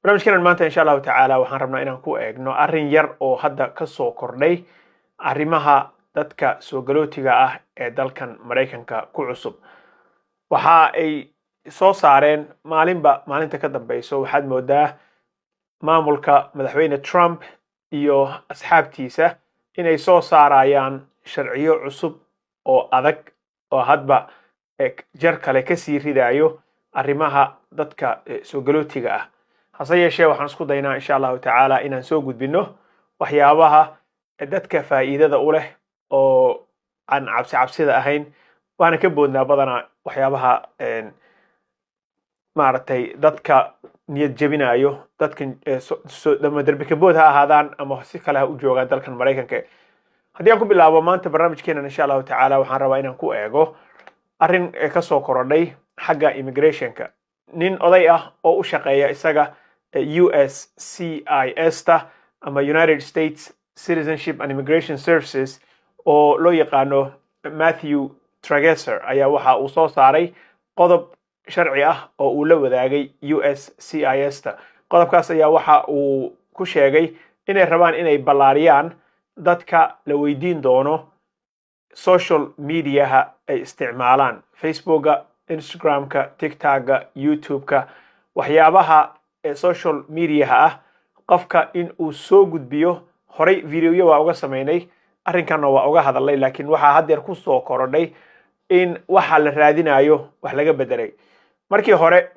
Barnaamijkeenan maanta, insha Allahu tacaala, waxaan rabnaa inaan ku eegno arrin yar oo hadda ka soo kordhay arrimaha dadka soo galootiga ah ee dalkan Maraykanka ku cusub. Waxa ay soo saareen maalinba maalinta ka dambeyso, waxaad moodaa maamulka Madaxweyne Trump iyo asxaabtiisa inay soo saarayaan sharciyo cusub oo adag oo hadba jar kale kasii ridayo arrimaha dadka soo galootiga ah. Hase yeeshee, waxaan isku daynaa, insha Allahu tacaala, inaan soo gudbino waxyaabaha dadka faa'iidada u leh oo aan cabsi cabsida ahayn, waana ka boodnaa badanaa waxyaabaha maaragtay dadka niyad jebinayo, dadka ama derbi kabood ha ahaadaan ama si kale ha u joogaan dalkan Maraykanka. Haddii aan ku bilaabo maanta barnaamijkeenan, insha Allahu tacaala, waxaan rabaa inaan ku eego arrin kasoo korodhay xagga immigrationka. Nin oday ah oo u shaqeeya isaga USCIS ta ama United States Citizenship and Immigration Services oo loo yaqaano Matthew Tragesser ayaa waxa uu soo saaray qodob sharci ah oo uu la wadaagay USCIS ta. Qodobkaas ayaa waxa uu ku sheegay inay rabaan inay ballaariyaan dadka la weydiin doono social mediaha ay isticmaalaan, Facebooka, Instagramka, TikTokga, YouTube-ka, waxyaabaha social mediaha ah, qofka in uu soo gudbiyo. Horay videoyo waa uga samaynay arrinkanna, waa uga hadalnay, laakiin waxaa haddeer ku soo korodhay in waxa la raadinayo wax laga bedelay. Markii hore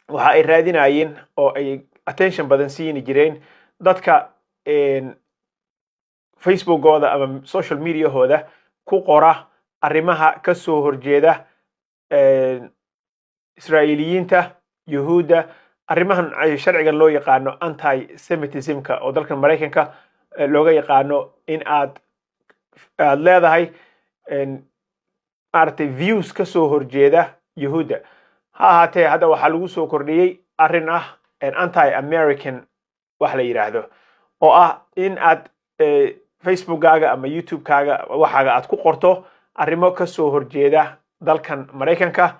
waxa ay raadinayeen oo ay attention badan siini jireen dadka Facebookooda ama social mediahooda ku qora arrimaha ka soo horjeeda Israa'iiliyiinta, Yuhuudda, arrimahan sharcigan loo yaqaano anti semitismka oo dalkan Maraykanka looga yaqaano in aad leedahay, maaragtay, views ka soo horjeeda Yuhuudda. Ha ahaatee, hadda waxaa lagu soo kordhiyey arrin ah anti American wax la yidhaahdo, oo ah in aad Facebookkaaga ama YouTube-kaaga waxaaga aad ku qorto arrimo ka soo horjeeda dalkan Maraykanka,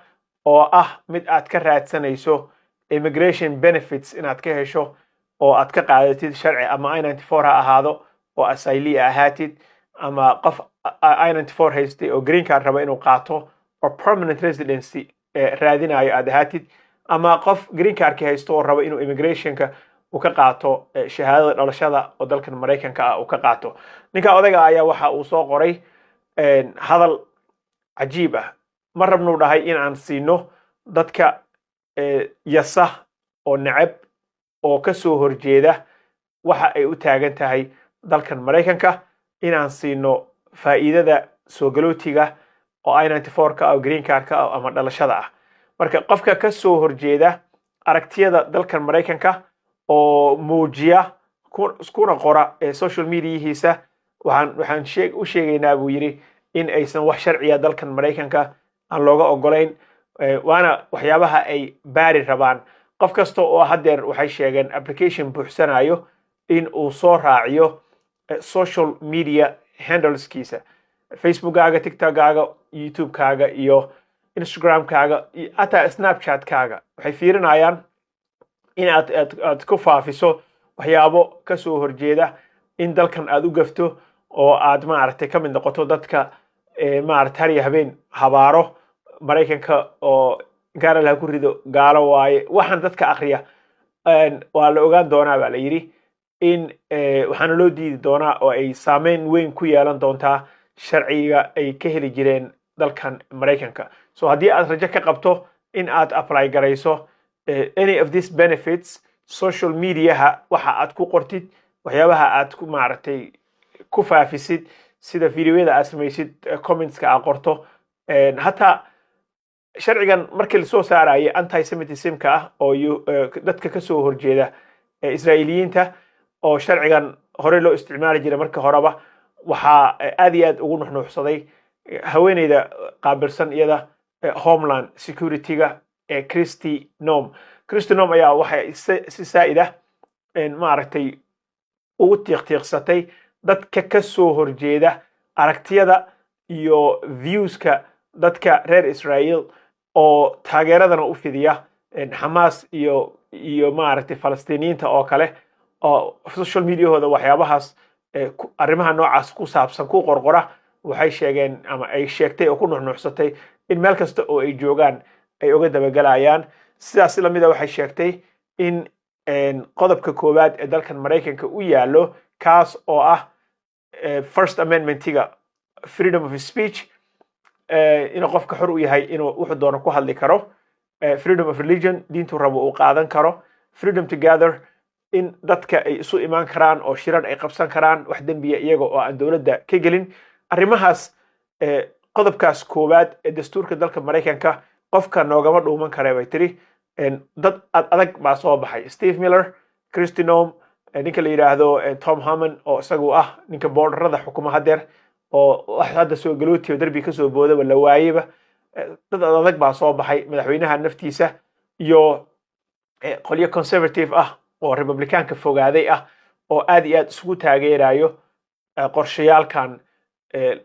oo ah mid aad ka raadsanayso immigration benefits inaad ka hesho oo aad ka qaadatid sharci, ama I-94 ha ahaado oo asylee ahaatid, ama qof I-94 haystay oo green card raba inuu qaato oo permanent residency raadinayo aad ahaatid, ama qof green cardki haysto oo raba inuu immigrationka uu ka qaato shahaadada dhalashada oo dalkan Maraykanka ah uu ka qaato. Ninka odayga ayaa waxa uu soo qoray hadal cajiib ah. Ma rabnuu dhahay in aan siino dadka yasa oo neceb oo ka soo horjeeda waxa ay u taagan tahay dalkan Maraykanka inaan siino faa'iidada soo galootiga oo I-94 ka ah oo green card-ka ah ama dhalashada ah. Marka qofka ka soo horjeeda aragtiyada dalkan Maraykanka oo muujiya kuna qora social mediahiisa, waxaan u sheegaynaa, buu yidhi, in aysan wax sharciya dalkan Maraykanka aan looga ogolayn, waana waxyaabaha ay baari rabaan. Qof kasta oo haddeer, waxay sheegeen, application buuxsanayo in uu soo raaciyo social media handleskiisa, Facebookkaaga, TikTokkaaga, YouTube-kaaga iyo Instagramkaaga iyo hataa Snapchatkaaga. Waxay fiirinayaan in aad ku faafiso waxyaabo ka soo horjeeda, in dalkan aad u gafto oo aad, maaragtay, ka mid noqoto dadka, maaragtay, har iyo habeen habaaro Maraykanka oo garal ha ku rido, gaalo waaye. Waxaan dadka akriya waa la ogaan doonaa, baa la yidhi, in waxaana loo diidi doonaa oo ay saameyn weyn ku yeelan doontaa sharciga ay ka heli jireen dalkan Maraykanka. So haddii aad rajo ka qabto in aad apply garayso any of these benefits, social mediaha waxa aad ku qortid, waxyaabaha aad ku, maaragtay, ku faafisid, sida videoyada aad samaysid, commentska aad qorto, hataa sharcigan markii lasoo saarayay anti-semitismka ah oo dadka kasoo horjeeda Israa'iiliyiinta, oo sharcigan horey loo isticmaali jiray markii horeba, waxaa aad iyo aad ugu nuxnuuxsaday haweeneyda qaabilsan iyada Homeland Security-ga ee Kristi Noem. Kristi Noem ayaa waxay si saa'id ah, maaragtay, ugu tiiqtiiqsatay dadka ka soo horjeeda aragtiyada iyo viewska dadka reer Israa'iil oo taageeradana u fidiya Xamaas iyo iyo maaragtay Falastiiniyiinta oo kale oo social mediahooda waxyaabahaas, arrimaha noocaas ku saabsan ku qorqora, waxay sheegeen ama ay sheegtay oo ku nuxnuuxsatay in meel kasta oo ay joogaan ay uga dabagelayaan. Sidaas lamida waxay sheegtay in qodobka koowaad ee dalkan Maraykanka u yaallo, kaas oo ah First Amendmentiga, freedom of speech, inuu qofka xor u yahay inuu wuxuu doono ku hadli karo, freedom of religion, diintuu rabo uu qaadan karo, freedom to gather, in dadka ay isu imaan karaan oo shirar ay qabsan karaan, wax dembiya iyaga oo aan dowladda ka gelin. Arrimahaas, qodobkaas koowaad ee dastuurka dalka Maraykanka qofka noogama dhuuman kare, bay tiri. Dad ad adag baa soo baxay: Steve Miller, Kristi Noem, ninka la yidhaahdo Tom Homan oo isagu ah ninka borderada xukuma hadeer, oo wax hadda soo galootiyo derbi kasoo boodaba la waayeba. Dad ad adag baa soo baxay, madaxweynaha naftiisa iyo qolyo conservative ah oo Republicaanka fogaaday ah oo aad iyo aad isugu taageerayo qorshayaalkan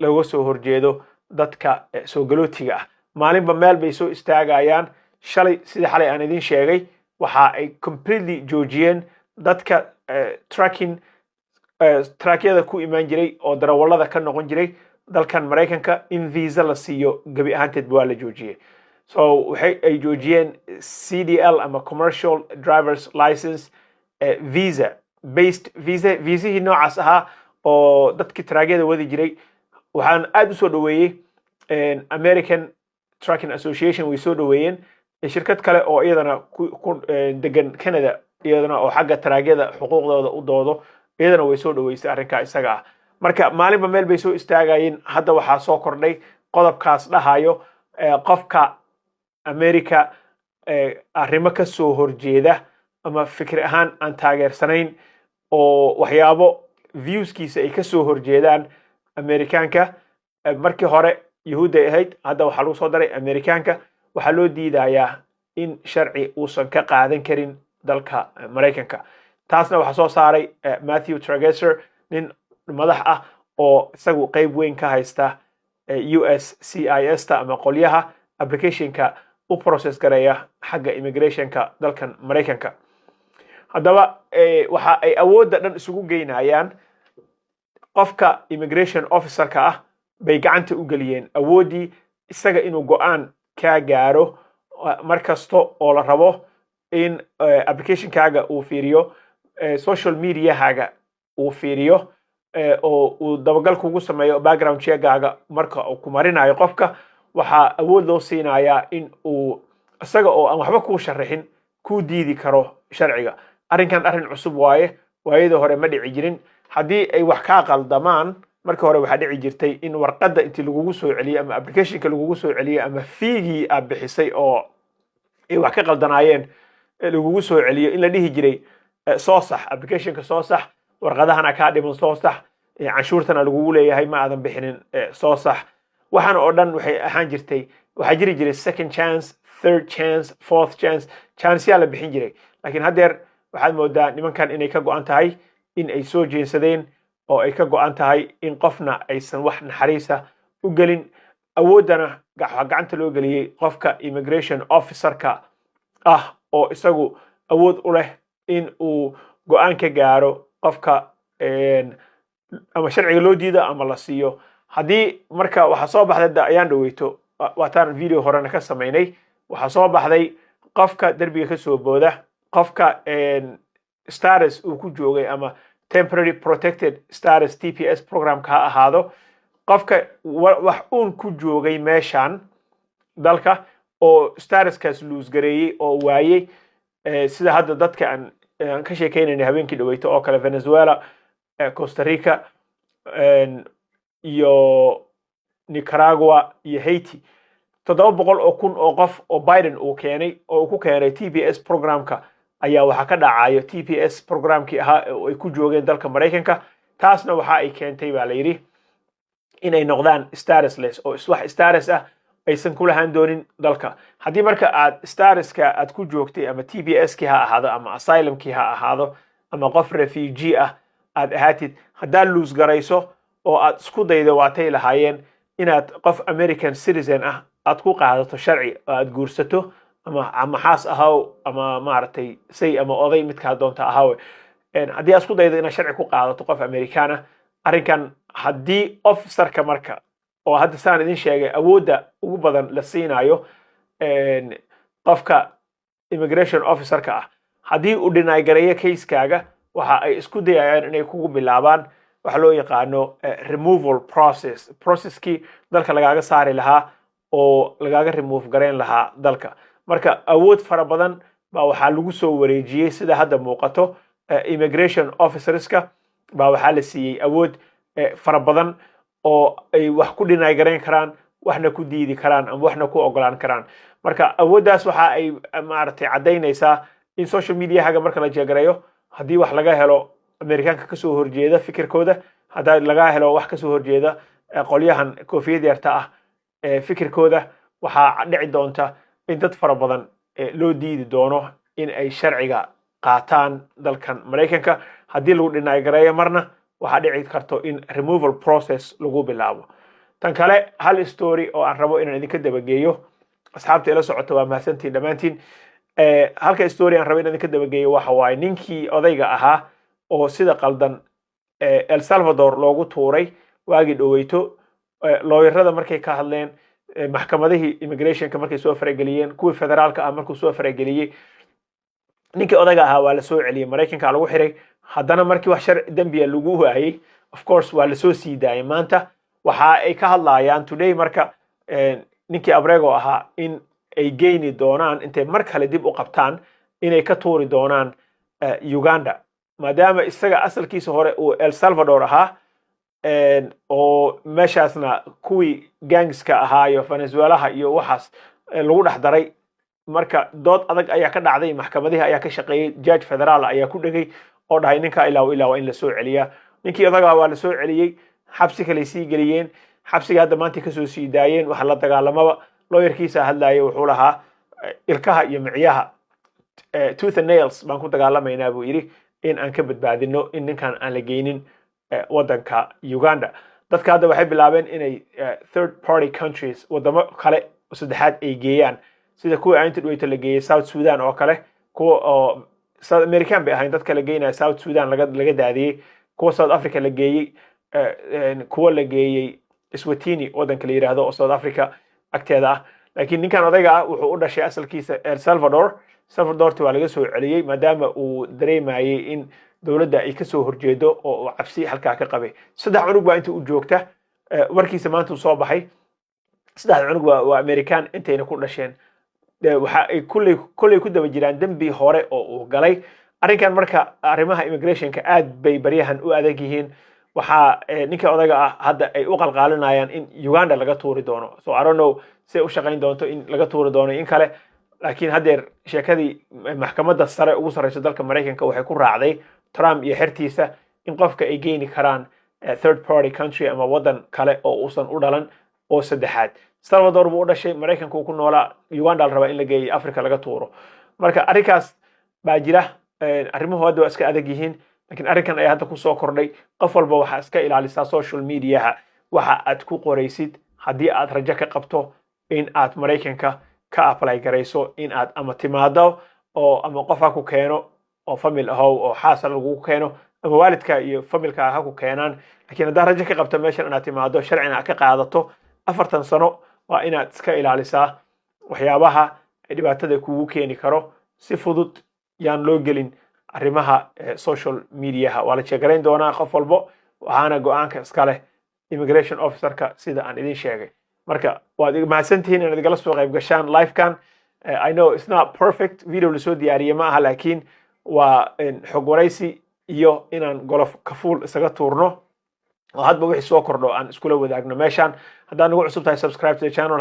looga soo horjeedo dadka soo galootiga ah. Maalinba meel bay soo istaagayaan. Shalay, sida xalay aan idin sheegay, waxa ay completely joojiyeen dadka trucking, truckyada ku imaan jiray oo darawallada ka noqon jiray dalkan Maraykanka in visa la siiyo. Gebi ahaanteedba waa la joojiyey. So waxay ay joojiyeen CDL ama commercial drivers license visa based visa, viisihii noocaas ahaa oo dadkii truckyada wadi jiray. Waxaan aad u soo dhoweeyey American Trucking Association, way soo dhoweeyeen. Shirkad kale oo iyadana ku degan Canada, iyadana oo xagga truckyada xuquuqdooda u doodo, iyadana way soo dhoweysay arrinkaa isaga ah. Marka maalinba meel bay soo istaagayeen. Hadda waxaa soo kordhay qodobkaas dhahayo qofka America arrimo ka soo horjeeda ama fikri ahaan aan taageersanayn oo waxyaabo viewskiisa ay ka soo horjeedaan Amerikaanka. Markii hore Yahuudday ahayd, hadda waxaa lagu soo daray Amerikaanka. Waxaa loo diidayaa in sharci uusan ka qaadan karin dalka Maraykanka. Taasna waxaa soo saaray Matthew Tragesser, nin madax ah oo isagu qeyb weyn ka haysta USCIS ta ama qolyaha applicationka u process gareeya xagga immigrationka dalkan Maraykanka. Haddaba waxa ay awoodda dhan isugu geynayaan qofka immigration officerka ah bay gacanta u geliyeen awooddii isaga inuu go-aan kaa gaaro mar kasta oo la rabo in applicationkaaga uu fiiriyo, social mediahaaga uu fiiriyo, oo uu dabagal kugu sameeyo, background checkaaga marka uu ku marinayo. Qofka waxaa awood loo siinayaa in uu isaga oo aan waxba kuu sharaxin kuu diidi karo sharciga. Arrinkan arrin cusub waaye, waayadii hore ma dhici jirin. Haddii ay wax kaa qaldamaan, markii hore waxaa dhici jirtay in warqadda intii lagugu soo celiyey ama applicationka lagugu soo celiyey ama feegii aad bixisay oo ay wax ka qaldanaayeen lagugu soo celiyo, in la dhihi jiray soo sax applicationka, soo sax warqadahana kaa dhiman, soo sax canshuurtana lagugu leeyahay ma aadan bixinin, soo sax. Waxaan oo dhan waxay ahaan jirtay, waxaa jiri jiray second chance, third chance, fourth chance, chanceyaa la bixin jiray. Laakiin haddeer waxaad moodaa nimankan inay ka go'an tahay in ay soo jeensadeen oo ay ka go'an tahay in qofna aysan wax naxariisa u gelin. Awooddana waxaa gacanta loo geliyey qofka immigration officerka ah oo isagu awood u leh in uu go'aan ka gaaro qofka ama sharciga loo diido ama la siiyo. Haddii marka waxaa soo baxday da ayaan dhaweyto, waataan video horena ka samaynay, waxaa soo baxday qofka derbiga ka soo booda, qofka status uu ku joogay ama temporary protected status, TPS programka ha ahaado, qofka wax uun ku joogay meeshan dalka oo statuskaas lose gareeyey oo waayey, sida hadda dadka aan ka sheekeynayna habeenkii dhaweyto oo kale, Venezuela, Costa Rica iyo Nicaragua iyo Haiti, 700,000 oo qof oo Biden uu keenay oo uu ku keenay TPS programka ayaa waxaa ka dhacayo TPS programkii ahaa oo ay ku joogeen dalka Maraykanka. Taasna waxa ay keentay, baa la yidhi, inay noqdaan statusless oo wax status ah aysan ku lahaan doonin dalka. Haddii marka aad statuska aad ku joogtay ama TPS kii ha ahaado ama asylumkii ha ahaado ama qof refugee ah aad ahaatid, haddaad lose garayso oo aad isku daydo, waatay lahaayeen, inaad qof American citizen ah aad ku qaadato sharci oo aad guursato ama xaas ahaw ama maaragtay say ama oday, midkaa doonta ahawe, haddii aad isku daydo inaad sharci ku qaadato qof Amerikaan ah, arrinkan haddii officerka marka oo hadda saan idin sheegay awoodda ugu badan la siinayo qofka immigration officerka ah, haddii uu deny gareeyo casekaaga, waxa ay isku dayayaan inay kugu bilaabaan waxa loo yaqaano removal process, processkii dalka lagaaga saari lahaa oo lagaaga remove gareyn lahaa dalka. Marka awood fara badan baa waxaa lagu soo wareejiyey, sida hadda muuqato, immigration officerska baa waxaa la siiyey awood fara badan oo ay wax ku deny gareyn karaan, waxna ku diidi karaan ama waxna ku ogolaan karaan. Marka awooddaas waxa ay maaragtay caddaynaysaa in social mediahaga marka la check gareeyo, haddii wax laga helo Amerikaanka kasoo horjeeda fikirkooda, haddaa laga helo wax kasoo horjeeda qolyahan koofiyad yarta ah fikirkooda, waxaa dhici doonta in dad fara badan loo diidi doono in ay sharciga qaataan dalkan Maraykanka. Haddii lagu deny gareeyo marna, waxaa dhici karto in removal process lagu bilaabo. Tan kale, hal story oo aan rabo inaan idinka dabageeyo, asxaabta ila socota waa mahadsantiin dhammaantiin. Halka story aan rabo inaan idinka dabageeyo waxa waaye ninkii odayga ahaa oo sida qaldan El Salvador loogu tuuray waagii dhoweyto. Lawyerada markay ka hadleen, maxkamadihii immigrationka markay soo farageliyeen, kuwii federaalka ah markuu soo farageliyey, ninkii odayga ahaa waa lasoo celiyey, Maraykanka lagu xiray. Haddana markii wax sharci dembiya lagu waayey, of course waa lasoo sii daayay. Maanta waxa ay ka hadlayaan today marka ninkii Abrego ahaa in ay geyni doonaan, intay mar kale dib u qabtaan, inay ka tuuri doonaan Uganda, maadaama isaga asalkiisa hore uu El Salvador ahaa oo meeshaasna kuwii gangska ahaa iyo Venezuelaha iyo waxaas lagu dhex daray. Marka dood adag ayaa ka dhacday, maxkamadihii ayaa ka shaqeeyey, judge federaal ayaa ku dhegay oo dhahay ninka ilaa ilaa waa in lasoo celiyaa. Ninkii odagaa waa lasoo celiyey, xabsi kaley sii geliyeen, xabsiga hadda maanta kasoo sii daayeen. Waxa la dagaalamaba lawyerkiisa hadlaaya, wuxuu lahaa ilkaha iyo micyaha, tooth and nails baan ku dagaalamaynaa buu yidhi, in aan ka badbaadino in ninkan aan la geynin waddanka Uganda. Dadka hadda waxay bilaabeen inay third party countries, wadamo kale saddexaad ay geeyaan, sida kuwa inta dhaweyto la geeyey South Sudan oo kale, kuwa oo South American bay ahayn dadka la geynaya South Sudan laga daadiyey, kuwa South Africa la geeyey, kuwa la geeyey Eswatini, waddanka la yidhaahdo oo South Africa agteeda ah. Laakiin ninkan odayga ah wuxuu u dhashay asalkiisa El Salvador. Salvadorti waa laga soo celiyey maadaama uu dareemayey in dowladda ay kasoo horjeedo oo uu cabsi halkaa ka qabay. Saddex cunug baa inta u joogta. Warkiisa maanta uu soo baxay. Saddexda cunug waa American, intayna ku dhasheen. Waxa ay kulley ku daba jiraan dembi hore oo uu galay arrinkan. Marka arrimaha immigrationka aad bay baryahan u adag yihiin. Waxaa ninka odayga ah hadda ay u qalqaalinayaan in Uganda laga tuuri doono. So I don't know siay u shaqayn doonto, in laga tuuri doono in kale, laakiin haddeer sheekadii maxkamadda sare ugu sarreysa dalka Maraykanka waxay ku raacday Trump iyo xertiisa in qofka ay geeni karaan third party country ama waddan kale oo uusan u dhalan oo saddexaad. Salvador buu u dhashay, Maraykanka uu ku noolaa, Uganda la rabaa in la geeyo, Africa laga tuuro. Marka arrinkaas baa jira. Arrimuhu hadda waa iska adag yihiin, lakiin arrinkan ayaa hadda kusoo kordhay. Qof walba waxaa iska ilaalisaa social mediaha waxa aad ku qoraysid haddii aad rajo ka qabto in aad Maraykanka ka apply garayso, in aad ama timaado oo ama qof ha ku keeno oo family ahow oo xaasa lagugu keeno ama waalidka iyo familka ha ku keenaan, lakiin haddaad rajo ka qabto meeshan inaad timaado, sharcina aad ka qaadato 40 sano, waa inaad iska ilaalisaa waxyaabaha dhibaatada kugu keeni karo. Si fudud yaan loo gelin arrimaha social mediaha. Waa la check garayn doonaa qof walbo, waxaana go-aanka iska leh immigration officerka, sida aan idin sheegay. Marka waad mahadsantihiin inaad igala soo qayb gashaan livekan. I know it's not perfect, video lasoo diyaariyey ma aha, laakiin waa xog waraysi iyo inaan golof kafuul isaga tuurno oo hadba wixii soo kordho aan iskula wadaagno meeshaan. Haddaad nagu cusub tahay, subscribe to the channel.